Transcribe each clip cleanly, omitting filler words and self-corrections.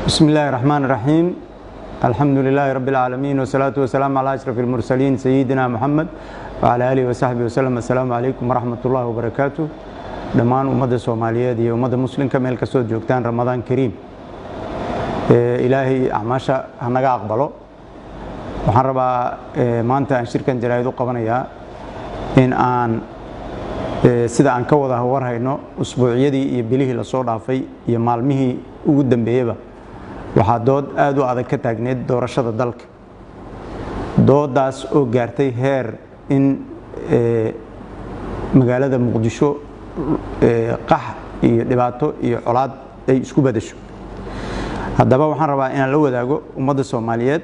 بسم الله الرحمن الرحيم، الحمد لله رب العالمين، والصلاة والسلام على أشرف المرسلين سيدنا محمد وعلى آله وصحبه وسلم. السلام عليكم ورحمة الله وبركاته. Dhammaan ummadda Soomaaliyeed iyo ummadda Muslimka meel kastoo joogtaan, Ramadaan kariim. Ilaahay acmaasha hanaga aqbalo. Waxaan rabaa maanta aan shirkan jaraa'id u qabanayaa in aan sida aan ka wada warhayno, usbuucyadii iyo bilihii lasoo dhaafay iyo maalmihii ugu dambeeyeba waxaa dood aad u adag ka taagneed doorashada dalka, doodaas oo gaartay heer in magaalada Muqdisho qax iyo dhibaato iyo colaad ay isku bedasho. Haddaba waxaan rabaa inaan la wadaago ummadda Soomaaliyeed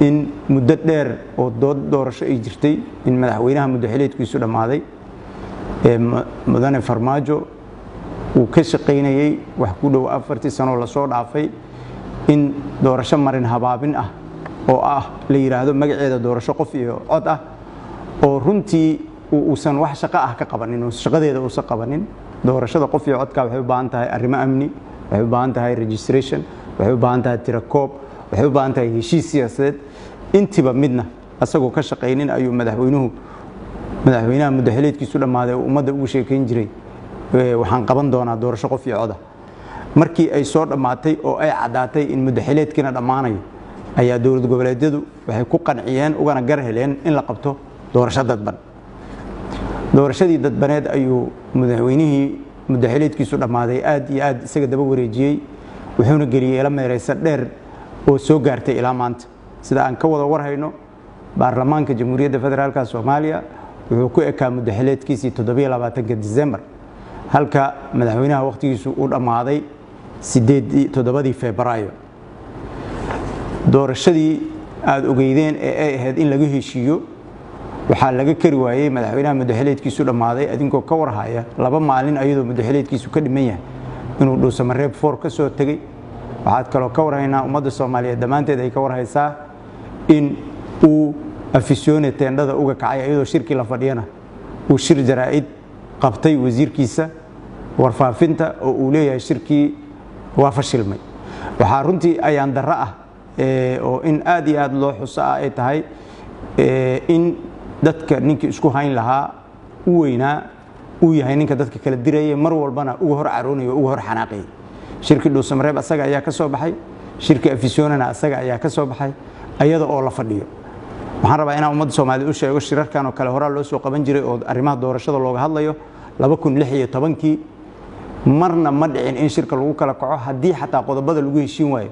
in muddo dheer oo dood doorasho ay jirtay, in madaxweynaha muddo xileedkiisu dhammaaday ee mudane Farmaajo uu ka shaqaynayey wax ku dhow 4-tii sanoo lasoo dhaafay in doorasho marin habaabin ah oo ah la yidhaahdo magaceeda doorasho qof iyo cod ah, oo runtii uusan wax shaqo ah ka qabanin oo shaqadeeda uusan qabanin. Doorashada qof iyo codka waxay u baahan tahay arrimo amni, waxay u baahan tahay registration, waxay u baahan tahay tirakoob, waxay u baahan tahay heshiis siyaasadeed. Intiiba midna asagoo ka shaqaynin ayuu madaxweynuhu, madaxweynaha muddo xileedkiisu dhammaaday, oo ummadda ugu sheekayn jiray waxaan qaban doonaa doorasho qof iyo coda. Markii ay soo dhammaatay oo ay caddaatay in muddo xileedkiina dhammaanayo, ayaa dowlad goboleedyadu waxay ku qanciyeen ugana gar heleen in la qabto doorasho dadban. Doorashadii dadbaneed ayuu madaxweynihii muddo xileedkiisu dhammaaday aad iyo aad isaga daba wareejiyey, wuxuuna geliyey ila meeraysa dheer oo soo gaartay ilaa maanta. Sida aan ka wada warhayno, baarlamaanka Jamhuuriyadda Federaalka Soomaaliya wuxuu ku ekaa muddo xileedkiisii 27-ka Disembar, halka madaxweynaha wakhtigiisu uu dhammaaday 7-dii Febraayo. Doorashadii aada ogeydeen ee ay ahayd in laga heshiiyo waxaa laga kari waayey madaxweynaha muddo xileedkiisu dhammaaday, adinkoo ka warhaya 2 maalin ayadoo muddo xileedkiisu ka dhiman yahay inuu Dhuusamareeb 4 ka soo tegey. Waxaad kaloo ka warhaynaa, ummadda Soomaaliyeed dhammaanteed ay ka warhaysaa, in uu Afisyoone teendhada uga kacay ayadoo shirkii la fadhiyana uu shir jaraa'id qabtay wasiirkiisa warfaafinta oo uu leeyahay shirkii waa fashilmay. Waxaa runtii ayaan darro ah oo in aad iyo aad loo xuso ah ay tahay in dadka ninkii isku hayn lahaa u weynaa uu yahay ninka dadka kala diraya, mar walbana uga hor caroonaya oo uga hor xanaaqayay. Shirkii Dhuusamareeb asaga ayaa ka soo baxay, shirkii Afisyoonana asaga ayaa ka soo baxay ayada oo la fadhiyo. Waxaan rabaa inaan ummadda Soomaaliyeed u sheego shirarkan oo kale horaa loo soo qaban jiray oo arrimaha doorashada looga hadlayo 2016-kii. Marna ma dhicin in shirka lagu kala kaco. Haddii xataa qodobada lagu heshiin waayo,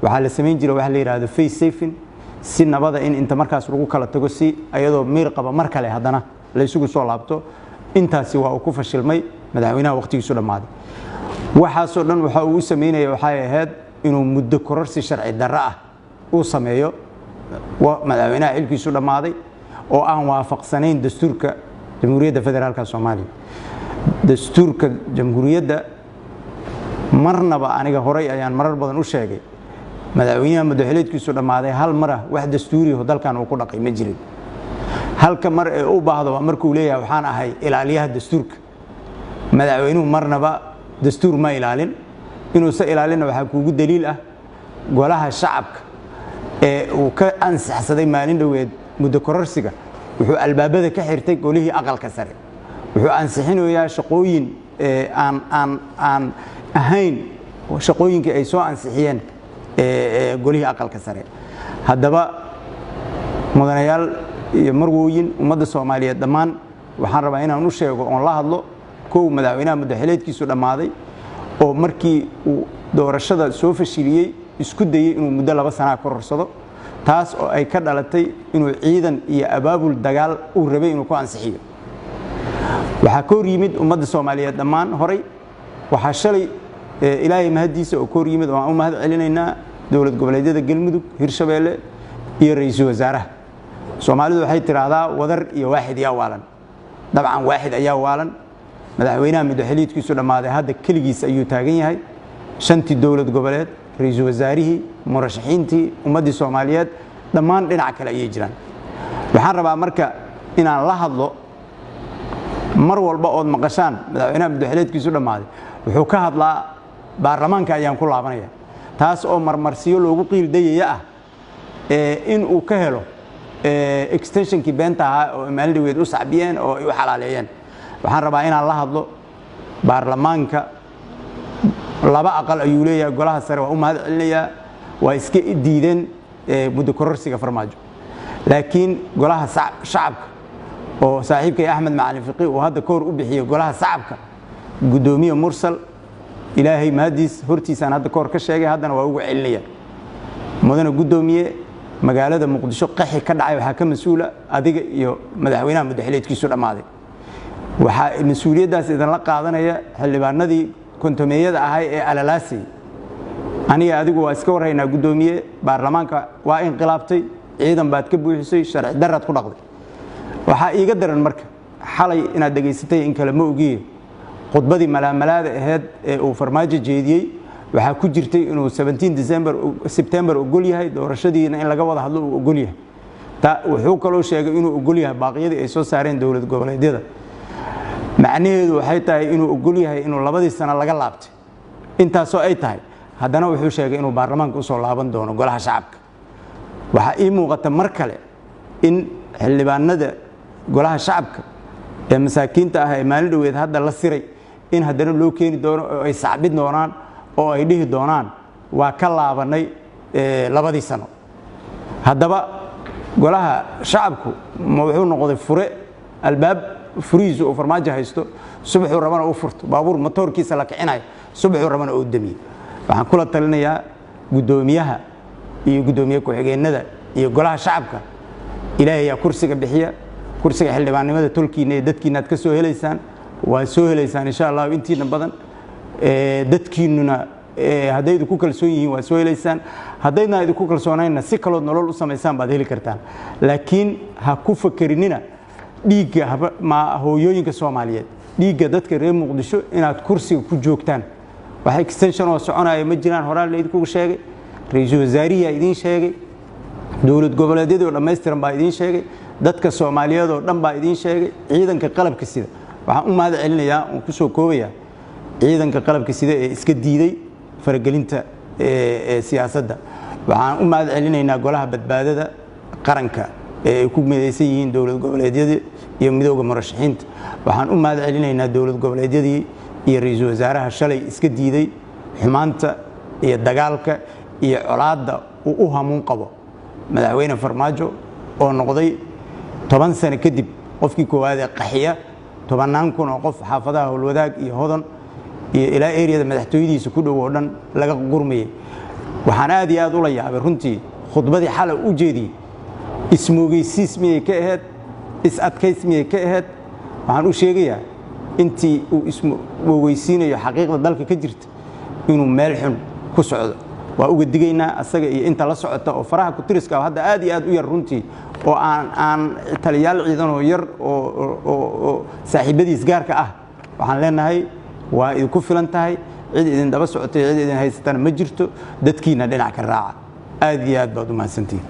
waxaa la samayn jiray waxa la yidhaahdo face saving, si nabada in inta markaas lagu kala tago, si ayadoo miir qaba mar kale haddana la isugu soo laabto. Intaasi waa uu ku fashilmay madaxweynaha waqtigiisu dhammaaday. Waxaasoo dhan waxa uu u sameynaya waxay ahayd inuu muddo kororsi sharci darro ah uu sameeyo madaxweynaha xilkiisu dhammaaday oo aan waafaqsanayn dastuurka Jamhuuriyadda Federaalka Soomaaliya. Dastuurka jamhuuriyadda marnaba, aniga horay ayaan marar badan u sheegay, madaxweynaha muddo xileedkiisu dhammaaday hal marah wax dastuuriyaho dalkan uu ku dhaqay ma jirin. Halka mar ee u baahdo waa markuu leeyahay waxaan ahay ilaaliyaha dastuurka. Madaxweynuhu marnaba dastuur ma ilaalin. Inuusa ilaalinna waxaa kuugu daliil ah golaha shacabka ee uu ka ansaxsaday maalin dhoweed muddo kororsiga, wuxuu albaabada ka xirtay golihii aqalka sare. Wuxuu ansixinayaa shaqooyin aan ahayn shaqooyinkii ay soo ansixiyeen golihii aqalka sare. Haddaba mudanayaal iyo marwooyin, ummadda Soomaaliyeed dhammaan waxaan rabaa inaan u sheego oon la hadlo: kow, madaxweynaha muddo xileedkiisu dhammaaday oo markii uu doorashada soo fashiliyey isku dayey inuu muddo 2 sanaa kororsado, taas oo ay ka dhalatay inuu ciidan iyo abaabul dagaal uu rabay inuu ku ansixiyo. Waxaa ka hor yimid ummadda Soomaaliyeed dhammaan horay. Waxaa shalay Ilaahay mahaddiisa oo ka hor yimid oo aan u mahad celinaynaa dowlad goboleedyada Galmudug, Hirshabeelle iyo ra-iisul wasaaraha. Soomaalidu waxay tidhaahdaa wadar iyo waaxid yaa waalan. Dabcan waaxid ayaa waalan. Madaxweynaha muddo xiliidkiisu dhammaaday hadda keligiis ayuu taagan yahay. Shantii dowlad goboleed, ra-iisul wasaarihii, murashaxiintii, ummaddii Soomaaliyeed dhammaan dhinac kale ayay jiraan. Waxaan rabaa marka inaan la hadlo, mar walba ood maqashaan madaxweynaha muddo xileedkiisu dhammaaday wuxuu ka hadlaa baarlamaanka ayaan ku laabanaya. Taas oo marmarsiyo loogu qiildayaya ah in uu ka helo extensionkii beenta ahaa oo maalin dhaweed u sacbiyeen oo ay u xalaaleeyeen. Waxaan rabaa inaan la hadlo baarlamaanka. Laba aqal ayuu leeyahay. Golaha sare waa u mahad celinayaa, waa iska diideen muddo kororsiga Farmaajo. Laakiin golaha shacabka oo saaxiibkay Axmed Macalin Fiqi uu hadda ka hor u bixiyey golaha shacabka, guddoomiye Mursal, Ilaahay mahadiis, hortiisaan hadda ka hor ka sheegay, haddana waa ugu celinaya. Mudane guddoomiye, magaalada Muqdisho qaxi ka dhacay waxaa ka mas-uula adiga iyo madaxweynaha muddaxileedkiisu dhammaaday. Waxaa mas-uuliyaddaas idinla qaadanaya xildhibaanadii kontomeeyada ahay ee alalaasay. Aniga adigu waa iska warhaynaa, guddoomiye, baarlamaanka waa inqilaabtay, ciidan baad ka buuxisay, sharci daraad ku dhaqday. Waxaa iiga daran marka xalay inaad dhegaysatay in kale ma ogiye, khudbadii malaamalaada aheyd ee uu Farmaajo jeediyey waxaa ku jirtay inuu 17 December, September ogol yahay, doorashadiina in laga wada hadlo uu ogol yahay. Ta wuxuu kaloo sheegay inuu ogol yahay baaqyadii ay soo saareen dowlad goboleedyada. Macnaheedu waxay tahay inuu ogol yahay inuu 2dii sano laga laabtay. Intaasoo ay tahay, haddana wuxuu sheegay inuu baarlamaanka usoo laaban doono golaha shacabka. Waxaa ii muuqata mar kale in xildhibaanada golaha shacabka ee masaakiinta ah ee maalin dhoweed hadda la siray in haddana loo keeni doono oo ay sacbin doonaan oo ay dhihi doonaan waa ka laabanay 2dii sano. Haddaba golaha shacabku ma wuxuu noqday fure albaab furihiisu uu Farmaajo haysto, subaxuu rabana u furto, baabuur matoorkiisa la kicinayo, subaxuu rabana uu damiyo? Waxaan kula talinayaa guddoomiyaha iyo guddoomiye ku-xigeenada iyo golaha shacabka: Ilaahay ayaa kursiga bixiya. Kursiga xildhibaannimada tolkiina iyo dadkiina aad ka soo helaysaan, waa soo helaysaan insha Allahu. Intiina badan dadkiinnuna hadday idinku kalsoon yihiin waa soo helaysaan, haddaydna idinku kalsoonaynna si kalood nolol u samaysaan baad heli kartaan. Laakiin ha ku fakerinina dhiigga hooyooyinka Soomaaliyeed, dhiigga dadka reer Muqdisho inaad kursiga ku joogtaan. Wax extension oo soconaya ma jiraan. Horaan laydinku sheegay, ra-iisul wasaarihiyaa idiin sheegay, dowlad goboleedyadii oo dhammaystiran baa idiin sheegay, dadka Soomaaliyeed oo dhan baa idiin sheegay. Ciidanka qalabka sida waxaan u mahad celinayaa oon kusoo koobayaa, ciidanka qalabka sida ee iska diiday faragelinta siyaasadda. Waxaan u mahad celinaynaa golaha badbaadada qaranka ee ay ku midaysan yihiin dowlad goboleedyadii iyo midooda murashaxiinta. Waxaan u mahad celinaynaa dowlad goboleedyadii iyo ra-iisul wasaaraha shalay iska diiday xumaanta iyo dagaalka iyo colaadda uu u hamuun qabo madaxweyne Farmaajo, oo noqday 10 sano kadib qofkii koowaad ee qaxiya tobannaan kun oo qof, xaafadaha Howlwadaag iyo Hodan iyo ilaa eriyada madaxtooyadiisa ku dhow oo dhan laga gurmayay. Waxaan aad iyo aad ula yaabay runtii khudbadii xalay u jeediyey. Ismoogeysiis miyay ka ahayd? Is adkays miyay ka ahayd? Waxaan u sheegayaa intii uu ismoogeysiinayo xaqiiqda dalka ka jirta inuu meel xun ku socdo. Waa uga digaynaa asaga iyo inta la socota oo faraha kutiriska hadda aad iyo aad u yar runtii, oo aan taliyaal ciidan oo yar oo saaxiibadiis gaarka ah. Waxaan leenahay waa idinku filan tahay, cid idin daba socotay, cid idin haysatana ma jirto. Dadkiina dhinac ka raaca. Aad iyo aad baad u mahadsantihin.